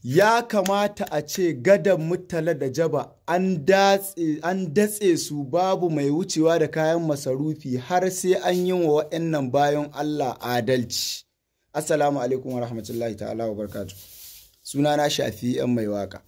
Ya kamata a ce gadan Murtala da Jaba an datse su, babu mai wucewa da kayan masarufi har sai an yi wa waɗannan bayan Allah adalci. Assalamu alaikum wa rahmatullahi ta'ala wa barkatu. Sunana Shafi yan mai waka.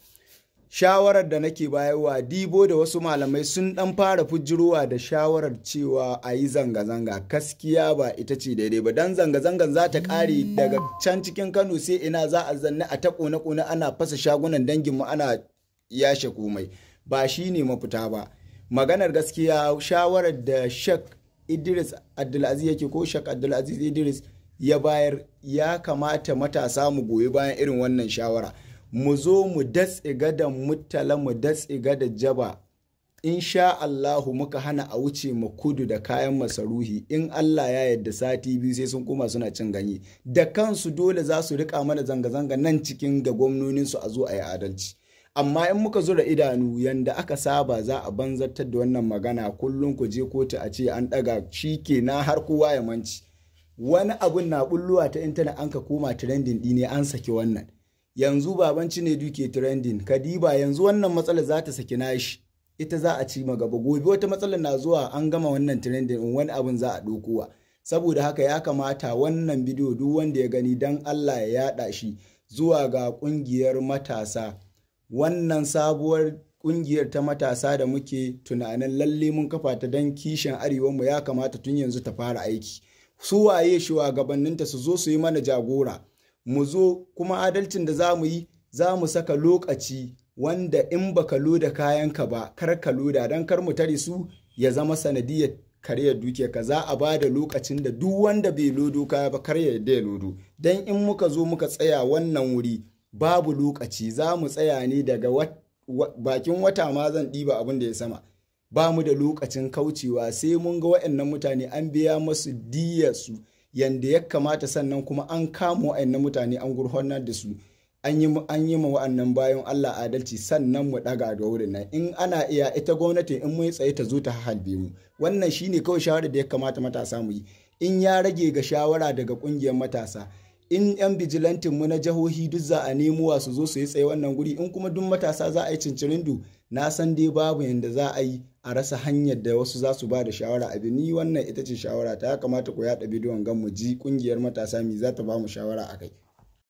Shawarar da nake bayarwa, dibo da wasu malamai sun dan fara fujirowa da shawarar cewa a yi zanga-zanga, gaskiya ba ita ce daidai ba, don zanga-zangan za ta kare daga can cikin Kano sai ina za a zanne a ta kone-kone, ana fasa shagunan danginmu, ana yashe komai. Ba shi ne mafita ba. Maganar gaskiya, shawarar da Shek Idris Abdulaziz yake ko Shek Abdulaziz Idris ya bayar, ya kamata matasa mu goyi bayan irin wannan shawara. Mu zo mu datse gadan Murtala, mu datse gadan Jaba. Insha Allahu muka hana a wuce mu kudu da kayan masaruhi, in Allah ya yarda sati biyu sai sun koma suna cin ganye da kansu. Dole za su rika mana zanga-zanga nan cikin ga gwamnoninsu a zo a yi adalci. Amma in muka zura idanu yanda aka saba, za a banzartar da wannan magana. Kullum ku je kotu a ce an daga, shi kenan har kowa ya manci. Wani abun na bulluwa ta intanet an ka koma trending ɗine, an saki wannan. Yanzu baban Cinedu ke trending, kadiba yanzu wannan matsalar za ta saki nashi, ita za a ci gaba. Gobe wata matsalar na zuwa, an gama wannan trending in wani abun za a ɗaukowa. Saboda haka ya kamata wannan bidiyo duk wanda ya gani, dan Allah ya yada shi zuwa ga kungiyar matasa, wannan sabuwar kungiyar ta matasa da muke tunanin lalle mun kafa ta don kishin arewanmu. Ya kamata tun yanzu ta fara aiki. Su waye shugabanninta? Su zo su yi mana jagora. Mu zo kuma adalcin da za mu yi, za mu saka lokaci wanda in baka loda kayanka ba, kar ka loda, don kar mu tare su ya zama sanadiyar karyar dukiya ka. Za a ba da lokacin da duk wanda bai lodo kaya ba, kar ya yarda ya lodo. Don in muka zo muka tsaya wannan wuri babu lokaci, za mu tsaya ne daga bakin wata ma zan ɗiba abin da ya sama. Ba mu da lokacin kaucewa sai mun ga waɗannan mutane an biya masu diyarsu yanda ya kamata, sannan kuma an kama wa'annan mutane, an gurfanar da su, an yi ma wa'annan bayan Allah adalci, sannan mu daga da wurin nan. In ana iya, ita gwamnati in mun tsaye ta zo ta halbe mu. Wannan shine kawai shawarar da ya kamata matasa mu yi. In ya rage ga shawara daga kungiyar matasa, in yan bijilantin mu na jihohi duk za a nemo su zo su yi tsaye wannan guri, in kuma duk matasa za a yi cincirindu, na san dai babu yanda za a yi a rasa hanyar da wasu za su ba da shawara. Abi ni wannan ita ce shawara ta. Ya kamata ku yaɗa bidiyon gan mu ji kungiyar matasa mi za ta ba mu shawara a kai.